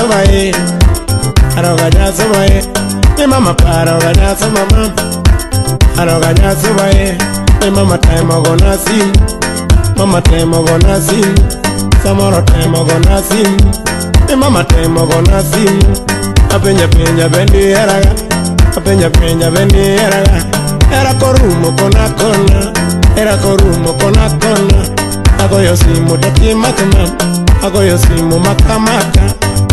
jasuba e, aroga jasuba e, ni mama paroga jasuba mama, aroga jasuba e, ni mama temo gona sim, mama temo gona sim, samoro temo gona sim, ni mama temo gona sim, apenja penja bendi eraga, apenja penja bendi eraga, era korumo kona kona, era korumo kona kona, agoyo simu tokimakma, agoyo simu makamaka,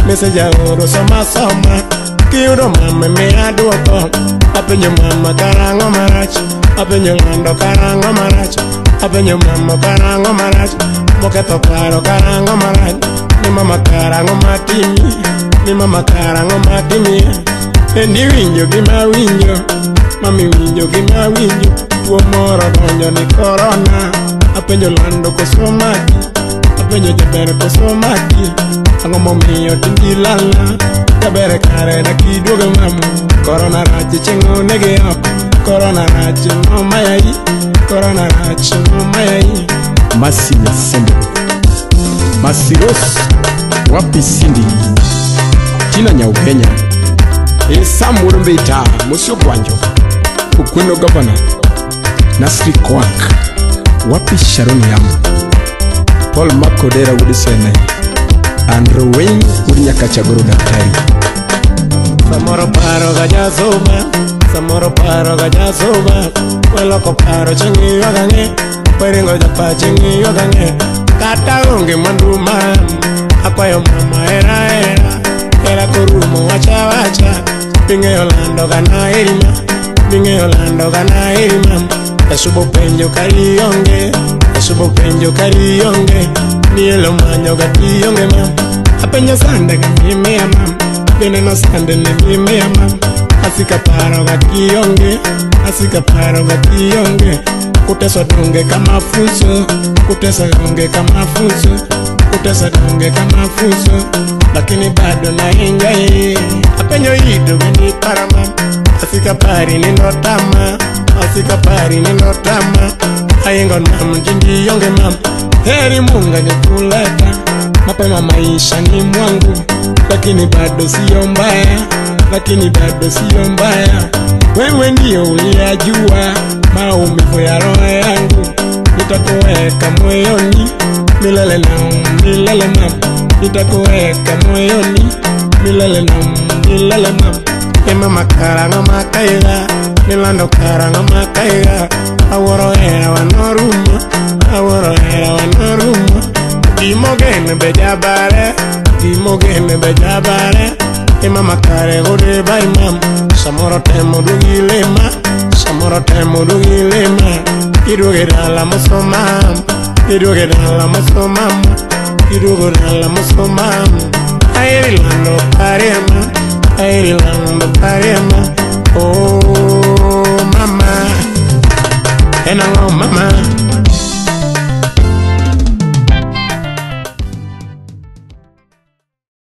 message aoro soma soma, kiyudo mama miya duoko, apenjo mama karang'o marach, apenjo ng'ando karang'o marach, apenjo mama karang'o marach, moketho paro karang'o marach, ni mama karang'o matimi, ni mama karang'o matimi, endi winjo gima winjo, mami winjo gima winjo, tuo moro donjo ni korona, apenjo lando koso maki, apenjo jaber koso maki, ang'o momiyo tindi lalna, jaber kare dakiduogo mama, korona rach chieng' onege oko, korona rach nomayai, korona rach nomayai. Masi Nyasembe, Masiros wapi Cindy, Tina Nyaugenya, Sam Wuod Mosio Gwanjo, Okweno Governor, Nasri Kwak, wapi Sharon Yamo, Paul Makodera wuod Sene, Andrew Wayne wuod Nyakachagoro Daktari. Samoro paro ga jasuba, samoro paro ga jasuba, weloko paro chieng' iywago ang'e, weringo japa chieng' iywago ang'e, kata onge mwandu mam, akwayo mama hera hera, hera korumo wacha wacha, bing'eyo lando ga naheri ma, bing'eyo lando ga naheri mam, Yasubo penjo kari onge, Yasubo penjo kari onge, nielo manyo ga tionge mam, apenjo sande ga mimiya mam, bineno sande ne mimiya mam, asika paro ga kionge, asika paro ga kionge, kuteswa donge kama funzo, kuteswa donge kama funzo, kuteswa donge kama funzo, lakini bado na enjoy, apenjo ido bendi parama, asika pari nindo tama, asika pari nindo tama, ayengo mam jindi yonge mam, heri Mungu angekuleta mapema maisha ni mwangu, lakini bado sio mbaya, lakini bado sio mbaya, wewe ndio uliyajua maumivu ya roho yangu, nitakuweka moyoni milele na milele mam, nitakuweka moyoni milele na milele mam. E mama karang'o makaiga, milando karang'o makaiga, awuoro hera wanorumo, awuoro hera wanorumo, gimogeno be jabare, gimogeno be jabare, e mama kare gode bai mam, samoro temo duogi lema, samoro temo duogi lema, iduogo dala moso mam, iduogo dala moso mam, iduogo dala moso mam, aheri lando parema, aheri lando parema, oh mama, en ang'o mama.